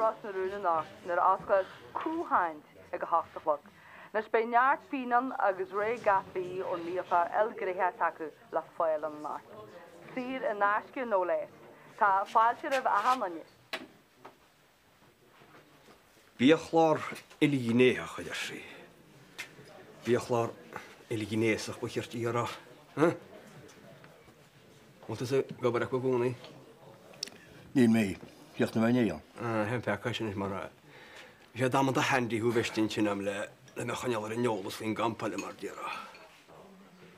Ros na Rún anocht nuair a osclós Cool Hand ag a hocht a chlog. Anois beidh neart fíneán agus rogha gach bídh ón mbiachlár ilghnéitheach s'acu le fáil ann anocht. Saor in aisce no less. Tá fáilte roimh achan duine. Biachlár ilghnéitheach, a deir sí. Biachlár ilghnéasach ba chirte a rá. An bhfuil tusa ag obair acu i gcónaí? Níl mé. Chríochnaigh mé inné ann. Ah, peaca é sin anois mar bhí sé damanta handy thú a bheith istigh ansin a'm le le mé a choinneáil ar an eolas faoin gcampa eile mar déarfá.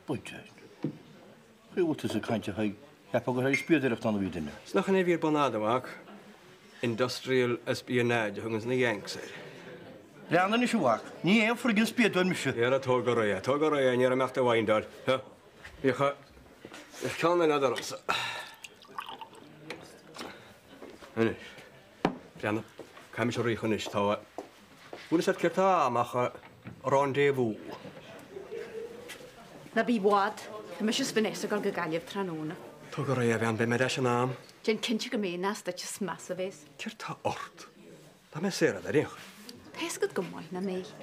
Buideáin. Chaoi a bhfuil tusa ag caint a Thaidhg, cheapfá gur ag spiadóireacht ann a bhí duine. 'S nach in é a bhí ar bun a'd, a mhac? Industrial espionage a thuganns na Yanks air. Breathnaigh anois a mhac, ní aon friggin spiadóir mise. Ara tóg ar aghaidh é, tóg ar aghaidh é, ní raibh mé ach do mhindáil. Bhíodh, bhíodh ceann eile a'd ormsa. Anois, breathnaigh, caithfidh mise rith anois, tá, bhfuil fhios a'd céard tá a'm ach rendezvous. Ná bí i bhfad, tá mise is Vanessa ag dul go Gaillimh tráthnóna. Tóg ar aghaidh é, a bhean, beidh mé ar ais in am. Déan cinnte go mbeidh, nach duit is measa a bhéas. Céard tá ort? Tá mé saor ar aon chaoi. Tá fhios agat go maith nach mbeidh.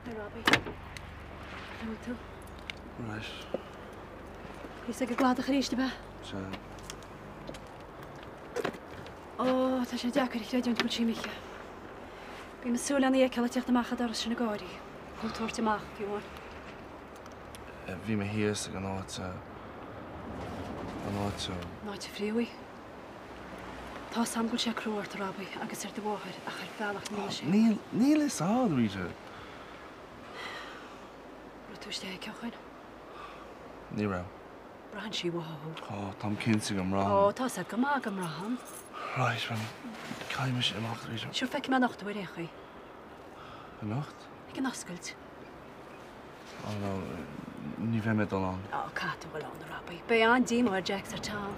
Hi Robbie. Cá bhfuil tú? Right. Bhís ag an gcladach arís, ab ea? Sea. Ó, tá sé deacair a chreidiúint go bhfuil sí imithe. Bím ag súil lena fheiceáil ag teacht amach an doras sin ag gáirí. Nó ag tabhairt amach, fiú amháin. Bhí mé thíos ag an áit, an áit. An áit a phréamhaigh. Tá 'fhios a'm go bhfuil sé crua ort, a Robbie, agus ar do mháthair, ach ar bhealach níl sé. Níl, níl fhios a'd, Rita. Raibh tú istigh aici ó shoin? Ní raibh. Braitheann sí uaithi thú. Ó, táim cinnte go mbraitheann. Ó, tá 'fhios a'd go maith go mbraitheann. Right, bhuel, caithfidh mise imeacht, Rita. Sure, feicfidh mé anocht thú ar aon chaoi. Anocht? Ag an oscailt. Oh no, ní bheidh mé ag dul ann. Ó, caithfidh tú dul ann, a Robbie. Beidh an-díomá ar Jack 's ar Tom.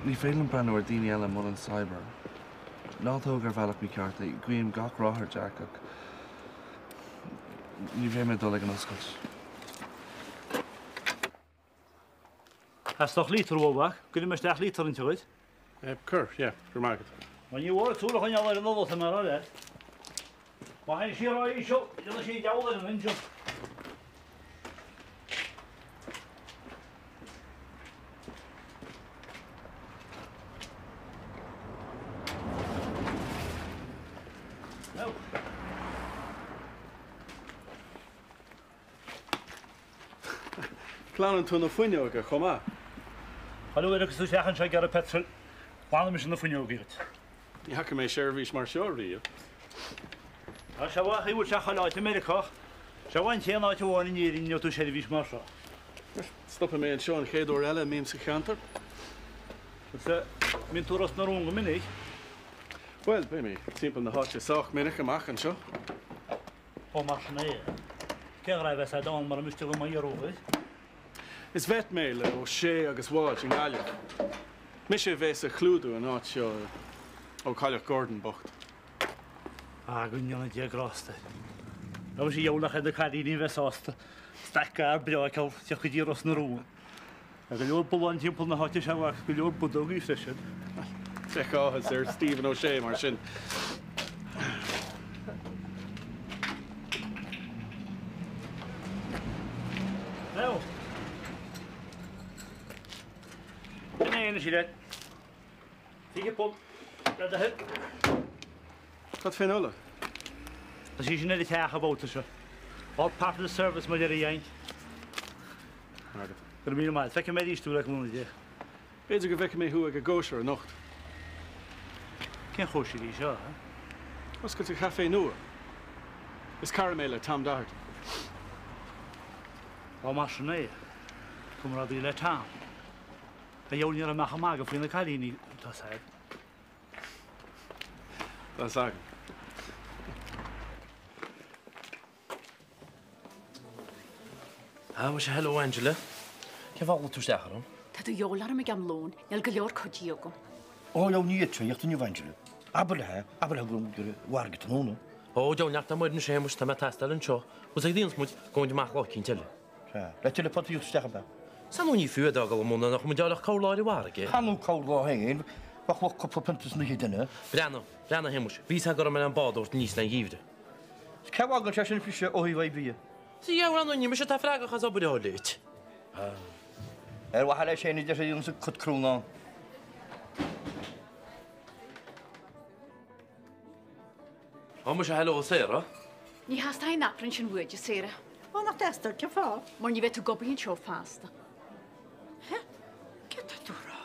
Ní féidir liom breathnú ar daoine eile i mbun an cyber. Ná tóg ar bhealach mícheart é, guím gach rath ar Jack ach ní bheidh mé ag dul ag an oscailt. Theastódh líotar uait, a mhac. Gcuirfidh mé isteach líotar inti dhuit. Cuir, yeah, go raibh maith agat. Bhuel, ní mhór súil a choinneáil ar an ola, tá mé a rá leat. Má théann sí ró-íseal, déanfaidh sí an diabhal ar an engine. Glanann tú na fuinneoga chomh maith. Chuile uair a thiocfas tú isteach anseo ag iarraidh petrol, glanfaidh mise na fuinneoga dhuit. Ní fhaca mé seirbhís mar seo riamh. Tá sé mhaith bhfuil sé chuile áit i Meiriceá. Sé an t-aon áit amháin in Éirinn a ngeobhaidh tú seirbhís mar seo. Stopfaidh mé anseo an chéad uair eile a mbím sa cheantar. Is ea, mbíonn tú i Ros na Rún go minic? Bhuel, beidh mé timpeall na háite sách minic amach anseo. Ó, mar sin é. Cén ghraith a bheas a'd ann mura miste dom a fhiafraí dhuit? Is vet mé le O'Shea agus Walsh i nGaillimh. Mise a bhéas ag clúdú an áit seo ó cailleadh Gordon bocht. Ah, go ndéana Dia grásta air. Tá mise dheabhail nach iad na cailíní a bheas sásta stack carr breá a fheiceáil ag teacht go dtí Ros na Rún. Tá go leor bullán timpeall na háite seo agus go leor bodógaí freisin. Bheadh áthas ar Stephen O'Shea mar sin. Now. Sin é anois iad. £20 le do thoil. Cad fén ola? Tá sí sin ar an teach an babhta seo. All part of the service mar a deir an Yank. Agat. Go raibh míle maith. Feicfidh mé arís tú le cúnamh Dé. B'fhéidir go bhfeicfidh mé thú ag an gcóisir anocht. Cén chóisir í seo? Oscailt an chaifé nua. Is cara mé le Tom Doherty. Ó mar sin é. Comrádaí le Tom. A dheabhail ní raibh mé ach ag magadh faoi na cailíní, tá 's a'd. Tá 's agam. Ah, muise, hello Angela. Cén fáth a bhfuil tú isteach orm? Tá de dhíobháil orm ag am lóin, níl go leor cuidí agam. Ó, no, ní fhéadfá a thíocht inniu, Angela. Abair léi, abair léi go raibh mhargadh tráthnóna. Ó, deabhal neart am anois a Shéamuis, tá mé ag teastáil anseo. Agus ag déanamh muid, gabhaimid amach lá eicínt eile. Sea. Le tuilleadh potaí a thabhairt isteach ab ea? Is ar ndóigh ní fiú iad a fhágáil amuigh nuair nach bhfuil muid ag fáil ach corrlá ar an bhfarraige. Chan fhiú corrlá féin, bheadh luach cúpla punt san oíche duine. Breathnaigh, breathnaigh a Shéamuis, bhí fhios agam go raibh mé in ann bád a thabhairt aníos lena gheimhreadh. Is cé a bhfágann sé sin fiche ó thaobh oibrithe? Sea, a dheabhail, ní mise atá freagrach as obair a fháil duit. Ar mhaithe leis féin a deir sé a dhéanamh sa cut crónán. Ó muise hello a Sarah. Ní theastaíonn an apron sin uait, a Sarah. Ó nach dteastaíonn, cén fáth? Mar ní bheidh tú ag obair anseo feasta. Hé? Céard tá tú a rá?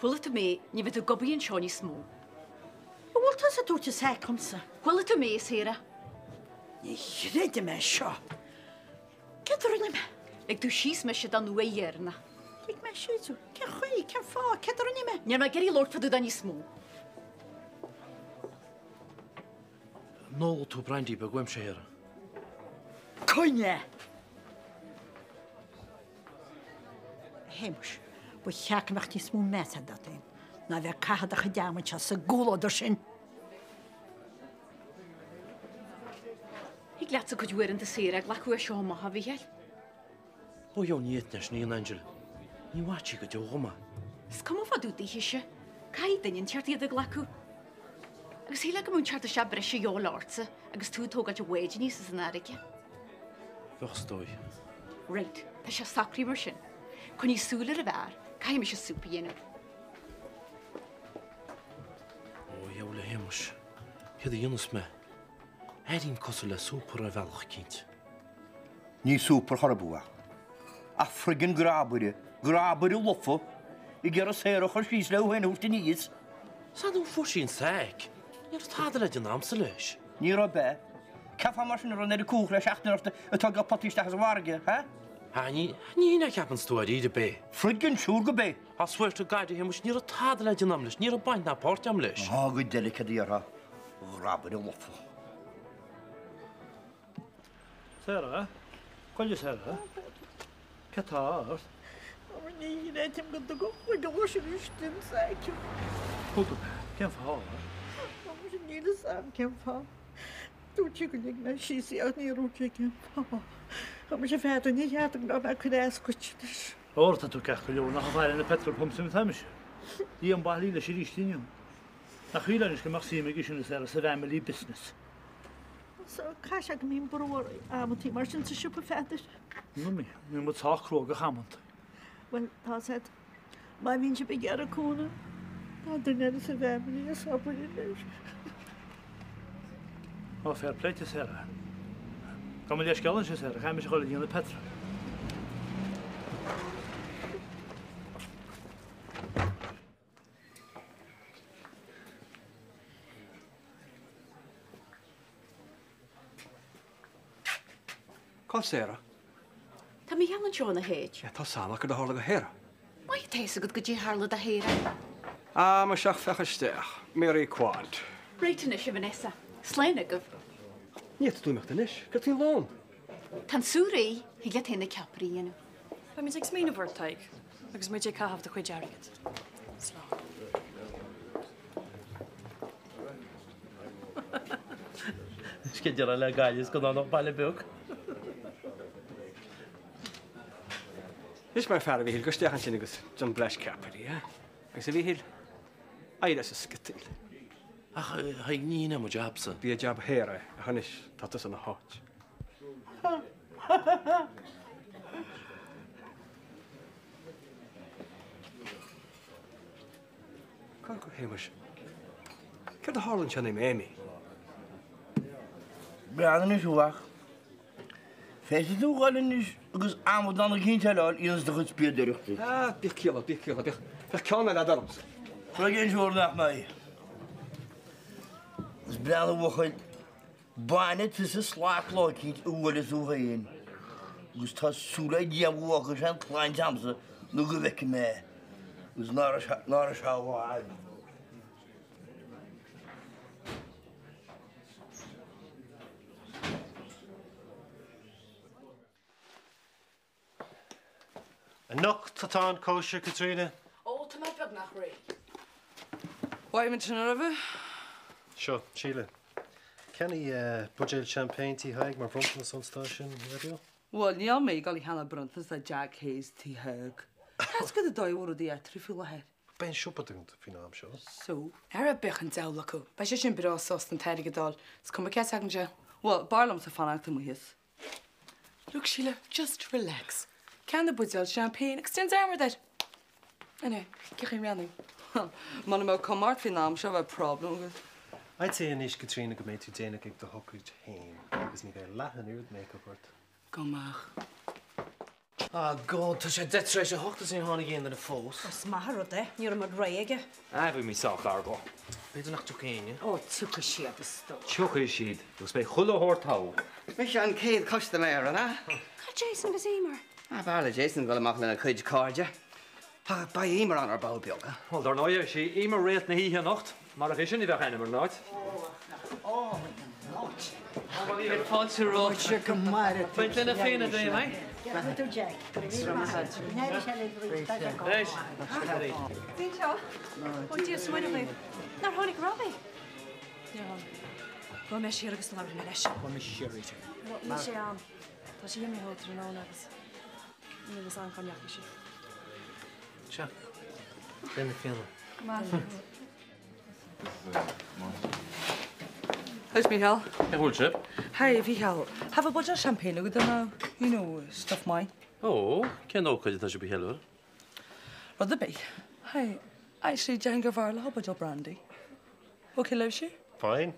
Chuala tú mé, ní bheidh tú ag obair anseo níos mó. An bhfuil tusa ag tabhairt an sack dhomsa? Chuala tú mé, a Sarah. Ní chreidim é seo. Céard a rinne mé? Lig tú síos mise don uair dheireanach. Lig mé síos thú? Cén chaoi? Cén fáth? Céard a rinne mé? Níl mé ag iarraidh labhairt fá dtaobh de níos mó. An ólfaidh tú brandy beag uaimse, a Shara? Coinnigh é! A Shéamuis, ba cheart go mbeadh níos mó meas agat ort féin ná a bheith ag caitheamh do chuid ama anseo sa gcomhluadar sin. Thig leatsa cuid uaireanta saor a ghlacadh as seo amach, a Mhícheáil. Ó dheabhail ní fhéadfainn é sin a dhéanamh, Angela. Ní mhaithfeadh sí go deo dhom é. Is cuma fá dtaobh daoithese. Caithfidh duine inteacht iad a ghlacadh. Agus shílfeá go mbeadh an teacht isteach breise a dhíobháil ortsa agus tú ag tógáilt an bháid aníos as an fharraige. Bheadh is dóigh. Right, tá sé socraithe mar sin. Coinnigh súil ar an bhfear, caithfidh mise súp a dhéanamh. Ó a dheabhail a Shéamais, céard a dhéanfas mé? Airím cosúil le súpar ar bhealach eicínt. Ní súpar chor ar bith ach. Ach friggin grabaire, grabaire lofa, ag iarraidh Sarah a chur síos le thú féin a thabhairt aníos. Sea nó fuair sí an sack. Ní raibh tada le déanamh a'msa leis. Ní raibh b'ea? Cén fáth mar sin a raibh an oiread cumhachta le seachtain ort ag tógáil potaí isteach as an bhfarraige, ha? Ha, ní, ní hin a cheapanns tú dáiríre ab é. Friggin sure go b'é. I swear to God, a Shéamuis, ní raibh tada le déanamh a'm leis, ní raibh baint ná páirt a'm leis. Á, go deimhin céard a dhéarfá, a ghrabaire lofa. Sarah? Cá bhfuil Sarah? Cad tá ort? Ní chreidim go dtugadh chuige leis arís den sack. Chuala tú mé? Cén fáth? Níl fhios a'm cén fáth. Dúirt sí go lig mé síos í ach níor dhúirt sí cén fáth. Tá mise Pheadair, ní cheart go mbeadh mé ag cur as dhuit anois. Óra tá tú ceart go leor, nach ag faire na petrol pumps atá mise. Liam bailí leis arís inniu. Nach shílfeá anois go mbeadh suim aige sin a Sarah sa bhfamily business. So, caithfidh sé go mbíonn brú oraibh amantaí mar sin sa siopa, Pheadair. Nó bíonn, bíonn muid sách cruógach amanta. Bhuel, tá 's a'd, má bhíonn sibh ag iarraidh cúnamh, tá duine eile sa bhfamily is obair anois. Ó, fair play to Sarah. Gabh mo leithscéal anois, a Sarah, caithfidh mise a dhul ag déanamh petrol. Cá bhfuil Sarah? Tá Mícheál anseo ina háit. Tá 's a'm ach céard a tharla do Shara? Maith atá fhios agat goidé a tharla do Shara. Ah, muise ach féach isteach. Mary Quant. Right anois, a Vanessa. Slán agaibh. Ní fhéadfaidh tú imeacht anois. Céard faoin lón? Tá an sú réidh, thig leat féin na ceapairí a dhéanamh. Beimid ag smaoineamh ort, Tadhg, agus muid ag caitheamh do chuid airgid. Slán. Sceideal le Gaillimh is gnáthnach baile beag. Anois mar fear, a Mhíchíl, gabh isteach ansin agus déan blais ceapairí, eh? Agus a Mhíchíl, éirigh as an sciotaíl. Ach, a Thaidhg, ní hin é mo jabsa. B'é jab Shara é, ach anois tá tusa ina háit. Cad, a Shéamais? Céard a tharla ansin i Miami? Breathnaigh anois, a mhac. Féadfaidh tú dhul anois agus amadán eicínt eile a fháil a dhéanfas do chuid spíodóireachta. Ah, bíodh ciall ort, bíodh ciall ort, bíodh, bíodh ceann eile a'd ormsa. Friggin sure nach mbeidh. Is breathnaigh a bhuachaill, bainfidh tusa slat lá eicínt a bhuailfeas thú féin agus tá súil ag Dia go bhfágfaidh sé an tsláinte a'msa nó go bhfeicfidh mé é agus ná raibh sé, ná raibh sé i bhfad. Anocht atá an cóisir, Caitríona. Ó, tá mé beagnach réidh. Mhaith muid sin roimhe. Seo, Síle. Ceannaigh buidéal champagne Tí Thaidhg mar bhronntanas ón stáisiún raidió. Bhuel, níl mé ag dul a cheannach bronntanas do Jack Hayes Tí Thaidhg. Tá a fhios agat an dóigh a bhfuil rudaí eatarthu faoi láthair. Beidh an siopa dúnta faoin am seo. So? Ara bíodh an deabhal acu. Beidh sé sin breá sásta an t-airgead a fháil. Is cuma cé as a thagann sé. Bhuel, b'fhearr liomsa fanacht amuigh thíos. Look, Síle, just relax. Ceannaigh buidéal champagne agus déan dearmad air. Anyway, cén chaoi a mbreathnaím? Muna mbeadh cuma ort faoin am seo bheadh problem agat. I'd say anois, Caitríona, go mbeidh tú déanach ag do shochraid féin agus ní bheidh leath an oiread make-up ort. Go mbeadh. Ah God, tá sé 8:10 is níor tháinig aon duine fós. Is maith an rud é, ní raibh muid réidh aige. Ah, bhí mé sách argóil. B'fhéidir nach dtiocfaidh éinne. Ó, tiocfaidh siad, a stór. Tiocfaidh siad, agus beidh chuile shórt togha. Mise an chéad chustaiméir, an ea? Cá Jason agus Emer? Ah, b'fhearr le Jason dul amach lena chuid cairde. Ach beidh Emer ann ar ball beag. Bhuel, dar ndóigh, is í Emer réalt na hoíche anocht. Marach í sin, ní bheadh ainm ar an áit. Fáilte romhat. Fáilte go maire. Baint lena féin a dtaobh, eh? Bhí seo. Ó Dia is Muire dhaoibh. Nár tháinig Robbie? Níor tháinig. Gabhfaidh mé siar agus labharfaidh mé leis. Gabhfaidh mé siar, Rita. Níl sé ann. Tá sí imithe ó tráthnóna agus níl fhios agam cá ndeachaigh sí. Seo. Lena fianna. Go maith. How's Mícheál? Cén bhfuil sibh? Hi, Mhícheál. Have a buidéal champagne agat now? You know, stuff maith. Ó, cén ócáid atá sibh a cheiliúradh? Rud ar bith. Hi, actually, déarfainn gur bhfearr leo buidéal brandy. Ok libhse? Fine.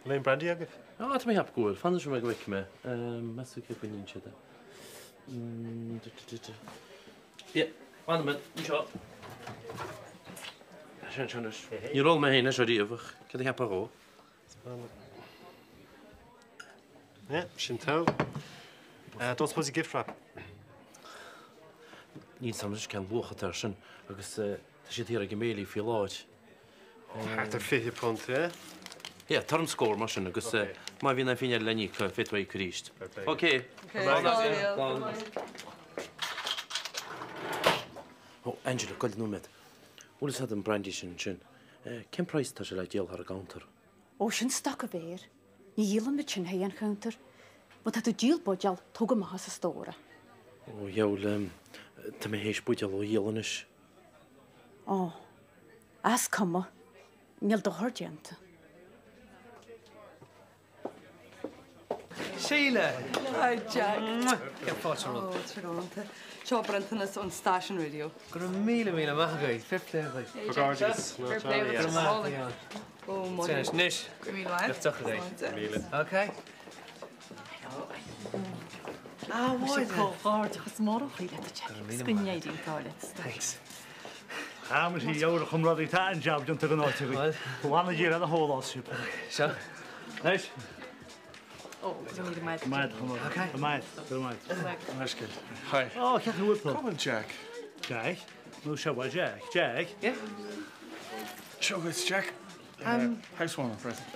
An aon brandy agaibh? Á, tá mé ag ceapadh go bhfuil. Fan anseo go bhfeicfidh mé. Meas tú cé baineann siad é? Yeah, fan nóiméad, anseo. Sin anseo anois. Níor ól mé féin é seo riamh ach cad a cheapfá dhó? Yeah, sin togha. Don't suppose you've gift wrap. Níl 's agam anois cén luach atá air sin agus tá siad thiar ag an mbéilí faoi láthair. Thart ar £20, yeah? Yeah, tabhair dom scór mar sin agus má bhíonn aon phingin eile le n-íoc féadfaidh tú a íoc arís. Ok. Slán. Ó, Angela, gabh nóiméad. Bhfuil fhios agat an brandy sin ansin? Cén praghas atá sé le díol thar an gcounter? Ó, sin stoc an bhéir. Ní dhíolann muid sin thar an chuntar. Má tá tú ag díol buidéal, tóg amach as an stór é. Ó, dheabhail, tá mé théis buidéal a dhíol anois. Ó, is cuma. Níl dochar déanta. Síle! Hi Jack. Cén fáilte romhat? Ó, tráthnóna. Seo bronntanas ón stáisiún raidió. Go raibh míle míle maith agaibh. Fair play agaibh. Comhghairdeas. Fair play Go raibh maith agat. Ó, maith. Anois. Go raibh míle maith. Bheadh deoch agaibh. Míle. Ok. Ah, Mháire. Comhghairdeachas mór ó chroí leat a Jack. Agus go n-éirí an t-ádh leat. Thanks. Ah, muise, a chomrádaí, tá an jab déanta ag an áit agaibh. Go bhfana Dia lena shólás sibh. Seo. Anois. Ó, go raibh míle maith. Go maith, a chomrádaí. Go maith, go maith. Leithscéal. Hi. Ó, cén chaoi a bhfuil tú? Cá bhfuil Jack? Jack? Nó seo bhuel Jack. Jack? Yeah. Seo dhuit, Jack. Housewarming present.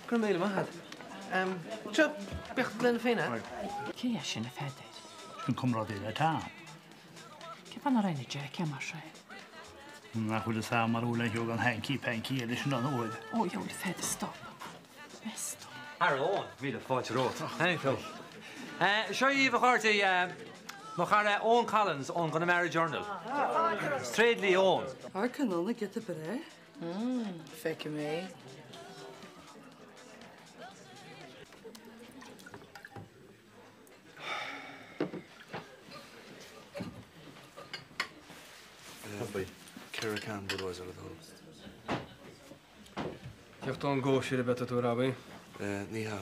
Go raibh míle maith agat. Seo, bíodh lena féin é. Cé é sin, a Pheadair? Sin comrádaí le Tom. Cén fáth nár aithnigh Jack é mar sin? Nach bhfuil fhios a'm mar bhfuil an cheol an hanky panky eile sin ann uaidh. Ó, a Pheadair, stop. Meas tú. Ara Eoin, míle fáilte romhat. Thank you. Seo dhaoibh a chairde, mo chara Eoin Collins ón gConnemara Journal. Is tréidlia Eoin. Amharc anonn, giota breá. Feicim é. Ceithre can Budweiser le do thoil. Teacht ón gcóisir ab ea tú, Robbie? Ní hea,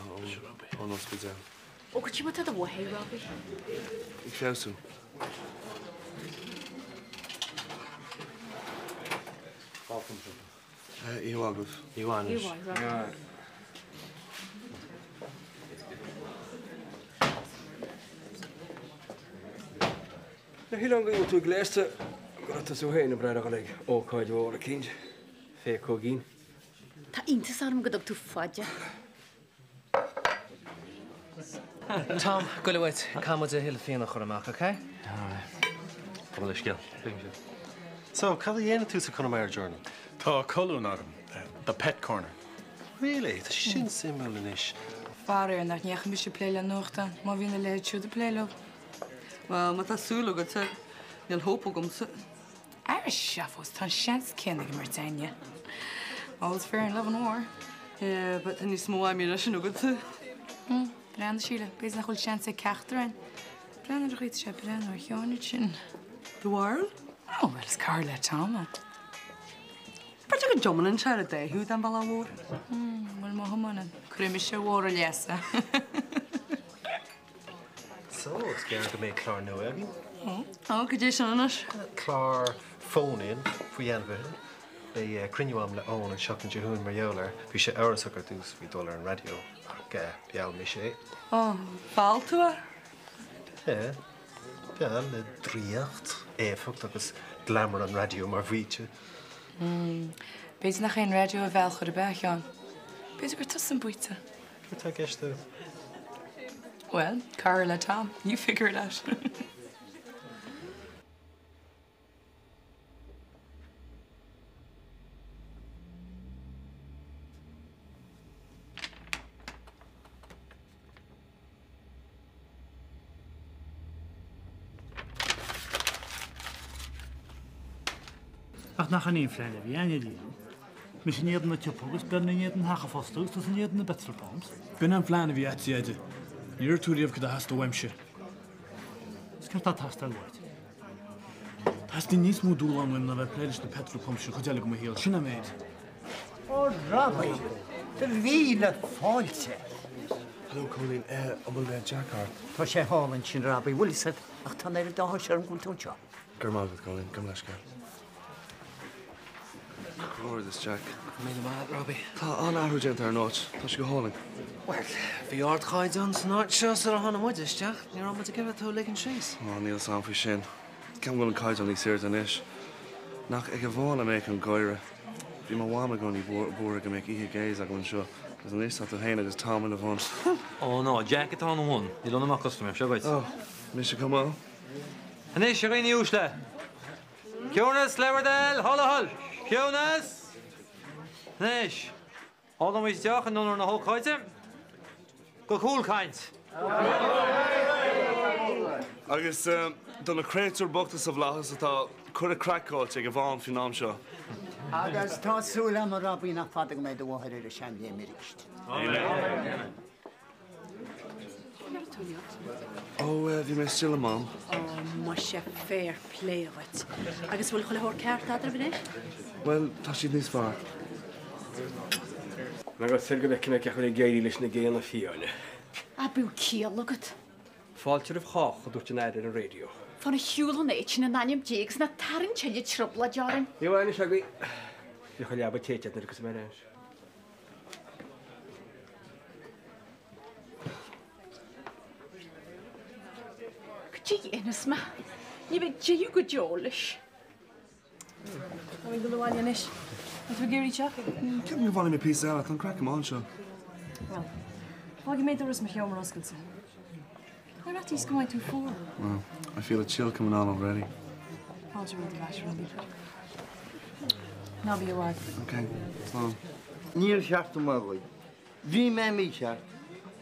ón ospidéal. Ó, cad é mar atá do mháthair, Robbie? Ag feabhsú. Oíche mhaith agaibh. Oíche mhaith anois. Oíche mhaith, Robbie. Ní shílim go bhfuil tú gléasta go raibh tú féin ag breathnú ag ócáid mhór eicínt, Féacóigín. Tá iontas orm go dtug tú faide. Tom, goile uait, caithfidh muid a thuilleadh fíona a chur amach, ok? Alright. Tá le scéal. So, cad a dhéanann tú sa Connemara Journal? Tá colún agam, The Pet Corner. Really? Tá sé sin suimiúil anois. Faraor nach ndeachaigh mise ag plé le nuachtáin má bhíonn a leithéid siúd ag plé leo. Bhuel, má tá súil agatsa, níl hope agamsa. Ara sea fós, tá an seans céanna ag an mbeirt againne. All's fair in love and war. Yeah, but tá níos mó ammunition agatsa. Hmm, breathnaigh Síle, b'fhéidir nach bhfuil seans ag ceachtar againn. Breathnaigh ar an chaoi atá sé ag breathnú ar Sheáin ansin. Do bharúil? Oh, well, is cara le Tom é. B'fhéidir go dtiomáineann sé ar an dá thaobh den bhealach mhór. Hmm, bhuel má thiomáineann, cuirfidh mise ar bharr a leasa. So, is gearr go mbeidh clár nua againn. Ó, cad é sin anois? Clár phone-in faoi ainmhithe. Beidh cruinniú agam le Eoin an tseachtain seo chugainn mar gheall air. Bhí sé amhrasach ar dtús faoi dul ar an raidió ach mheall mise é. Ó, mheall tú é? Yeah. Mheall le draíocht, éifeacht agus glamour an raidió mar bhaoite. B'fhéidir nach é an raidió a mheall chor ar bith, a Sheáin. B'fhéidir gur tusa an baoite. Céard atá i gceist agat? Bhuel, cara le Tom, you figure it out. Ach nach in é an phlean a bhí againn ariamh? Mise in éadan an tsiopa agus Bernie in éadan an theach fosta agus tusa in éadan na petrol pumps. B'in an phlean a bhí agat, a Dheaide. Níor iarr tú riamh cad a theastaigh uaimse. Is céard atá ag teastáil uait? Theastaigh níos mó dúshlán uaim ná bheith ag plé leis na petrol pumps sin chuid eile de mo shaol. Sin an méid. Ó Robbie, do mhíle fáilte. Hello Cóilín, an bhfuil Jack thart? Tá sé thall ansin Robbie, bhfuil fhios agat, ach tá an oiread áthais orm go bhfuil tú anseo. Go raibh maith agat Cóilín, gabh mo leithscéal. Comhghairdeas Jack. Míle maith agat Robbie. Tá an-athrú déanta ar an áit, tá sé go hálainn. Bhuel, bhí ardchaighdeán san áit seo sar a tháinig muid isteach, ní raibh muid ag iarraidh tú a ligean síos. Ó, níl 'fhios a'm faoi sin. Ceapaim go bhfuil an caighdeán níos airde anois. Nach ag Yvonne a mbeadh an gáire. Bhí mo mham i gcónaí buartha go mbeadh oíche gays agam anseo agus anois tá tú féin agus Tom ina bhun. Ó no, Jack atá ina bhun. Níl ionam ach customer. Seo dhuit. Ó, mise chomh maith. Anois, a dhaoine uaisle. Ciúnas, le bhur dtoil, thul a thoil. Ciúnas! Anois. Ólaimis deoch in onóir na hócáide. Go cúlchaint! Agus do na créatúir bochta sa bhflaitheas atá curtha craiceáilte ag Yvonne faoin am seo. Agus tá súil agam, a Robbie, nach fada go mbeidh do mháthair ar a seanléim arís. Amen. Ó, bhí mé istigh le Mam. Ó, muise, fair play dhuit. Agus bhfuil chuile shórt ceart eadraibh anois? Bhuel, tá siad níos fearr. Agus soir go bhfeicfidh mé cén chaoi a bhfuil ag éirí leis na géanna fiáine. Á, bíodh ciall agat. Fáilte roimh chách, a dúirt an Aire ar an raidió. Fan ar shiúl ón áit sin in ainm Dé agus ná tarraing tuilleadh trioblóide orainn. Ní bhfuil anois agaibh. Bheadh an leaba téite nuair a thiocfas mé ar ais. Cad é a dhéanfas mé? Ní bheidh deireadh go deo leis. Tá mé ag dul abhaile anois. An tú ag iarraidh teacht? Ceapaim go bhfanfaidh mé píosa eile, tá an craic go maith anseo. Bhuel, fágfaidh mé doras mo sheomra oscailte. Ar fhaitíos go mbeidh tú fuar. Well, I feel a chill coming on already. Fáilte romhat ar ais, Robbie. Ná bí i bhfad. Ok, slán. Níor cheart dom a ghoid. Bhí mé mícheart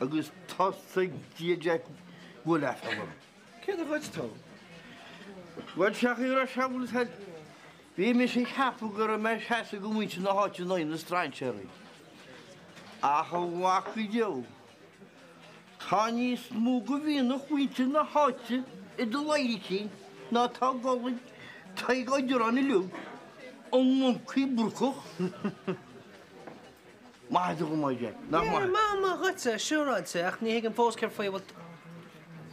agus tá's ag Dia Jack go bhfuil aiféala orm. Céard a ghoid tú? Bhuel, seach go raibh sé bhfuil fhios a'd, bhí mise ag ceapadh go raibh mé ag seasamh go muintir na háite in aghaidh na strainséaraí. Ach a mhac Dé, tá níos mó de mhianach mhuintir na háite i do ladhraicín ná atá ag dul ag Tadhg Ó Direáin uilig, an moncaí brocach. Maith go maith é, nach maith? Maith, maith dhuit, siúráilte, ach ní thuigim fós céard faoi a bhfuil.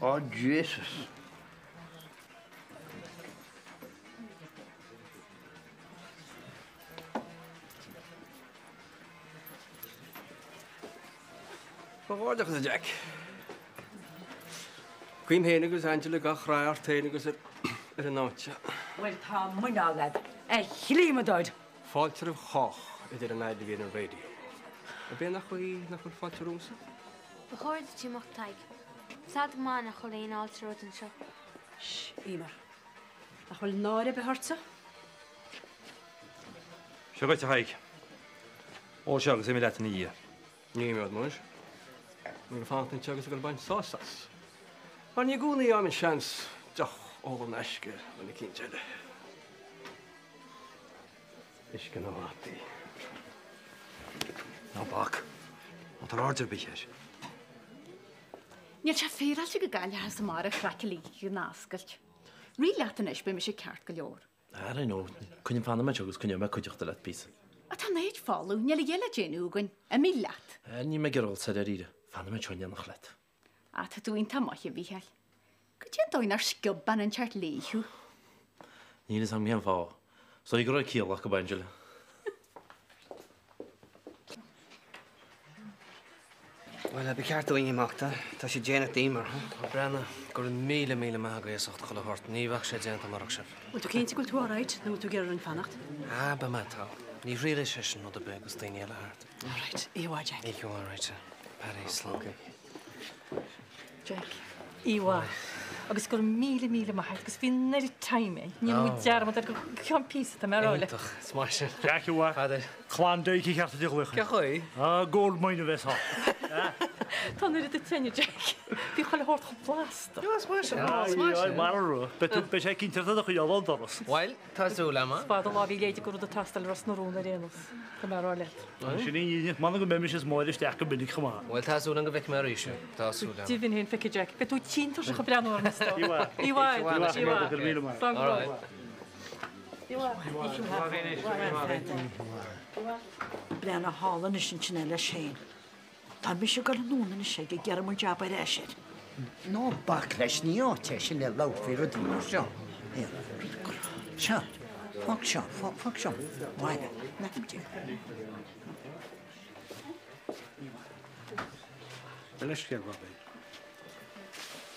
Á Jesus. Comhghairdeachas a Jack. Guím féin agus Angela gach rath ort féin agus ar an áit seo. Bhuel tá muineál agat, a shlíomadóir! Fáilte roimh chách, a deir an Aire a bhí ar an raidió. Ab é nach í nach bhfuil fáilte romhamsa? Ba chóir duit imeacht, Tadhg. Sad go maith nach bhfuil aon fháilte romhat anseo. Sh, Emer. Nach bhfuil náire ar bith ortsa? Seo dhuit, a Thaidhg. Ól seo agus imigh leat ina dhiaidh. Ní imeod muis. Mé ag fanacht anseo agus ag dul ag baint sásamh as. Mar ní i gcónaí a fhaighim an seans deoch a ól in aisce duine eicínt eile. Uisce na bhfataí. Ná bac. Ná tabhair aird ar bith air. Níl sé féaráilte go gcaillfeá amárach raic a ligfidh in oscailt. Rith leat anois, beidh mise ceart go leor. Ara no, coinneoidh fanfaidh mé anseo agus coinneoidh mé cuideachta leat píosa. Ach tá an áit folamh, níl a dhath le déanamh againn. Imigh leat. Níl mé ag iarraidh dul soir dáiríre. Fanfaidh mé anseo in éineacht leat. Ah, tá tú iontach maith, a Mhícheáil. Goidé an dóigh nár sciob bean inteacht léi thú. Níl fhios agam cén fáth. Is dóigh go raibh ciall acu, Angela. Bhuel, ba cheart dúinn imeacht, tá sé déanach d'Emer, huh? Tá Breandán, go raibh míle míle maith agaibh as ucht chuile shórt, ní bheadh sé déanta murach sibh. Bhfuil tú cinnte go bhfuil tú alright nó bhfuil tú ag iarraidh orainn fanacht? Ah, beidh mé, tá. Ní thriailfidh seisean rud ar bith agus daoine eile thart. Alright, oíche mhaith Jack. Oíche mhaith, right. Paddy, slán. Jack, oíche mhaith. Agus go raibh míle míle maith agat agus bhí an oiread time againn. Ní raibh muid dearmad ar go ceann píosa tá mé a rá leat. Iontach, is maith sin. Jack, a mhac. Klondike ba cheart duit a ghlaoch air. Cén chaoi? Ah, gold mine a bheas ann. Tá an oiread tine, Jack. Bhí chuile shórt chomh blasta. Is maith sin. Is maith sin. Mar a raibh. Beidh sé cinnte ort do choinneáil ón doras. Bhuel, tá súil agam. Is fada an lá a bhí léide go raibh rud ag teastáil i Ros na Rún ar aon nós. Tá mé a rá leat. Sin í an fhírinne. M'anam go mbeimis is Máire isteach go minic chomh maith. Bhuel, tá súil agam go bhfeicfidh mé arís thú. Tá súil agam. Deimhin féin, feicfidh Jack. Beidh tú tinn tuirseach ag breathnú orm is dóigh. Oíche mhaith. Oíche mhaith. Go raibh míle maith. Slán go fóill. Oíche mhaith. Breathnaigh thall anois ansin é leis féin. Tá mise ag dul anonn anois ag iarraidh mo jab ar ais air. Ná bac leis, ní áit é sin le labhairt faoi rudaí mar seo. Seo, fág seo, fág seo, abhaile, Mo leithscéal, Robbie.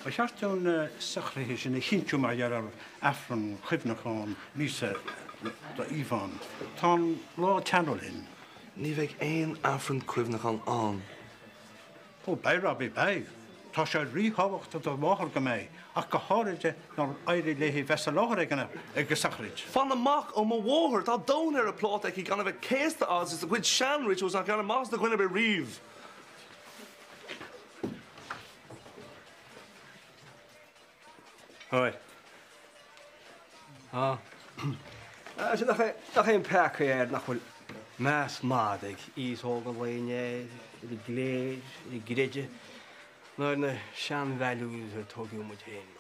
Ba cheart dúinn na socruithe sin a chinntiú mar gheall ar Aifreann Cuimhneacháin Míosa do Yvonne. Tá an lá ag teannadh linn. Ní bheidh aon Aifreann Cuimhneacháin ann. Ó, beidh, Robbie, beidh. Tá sé ríthábhachtach do mháthair go mbeidh, ach go háirithe nár éirigh léi bheith sa láthair ag an ag an sochraid. Fan amach ó mo mháthair! Tá domhan ar a pláta aici gan a bheith céasta as is a cuid sean-rituals nach ndearna maitheas do dhuine ar bith riamh. Óir. Á. Sea, nach é, nach é an peaca é nach bhfuil meas maith ag aos óg an lae inniu ar an gcléir, ar an gcreideamh, ná ar na sean-values ar tógadh muid féin.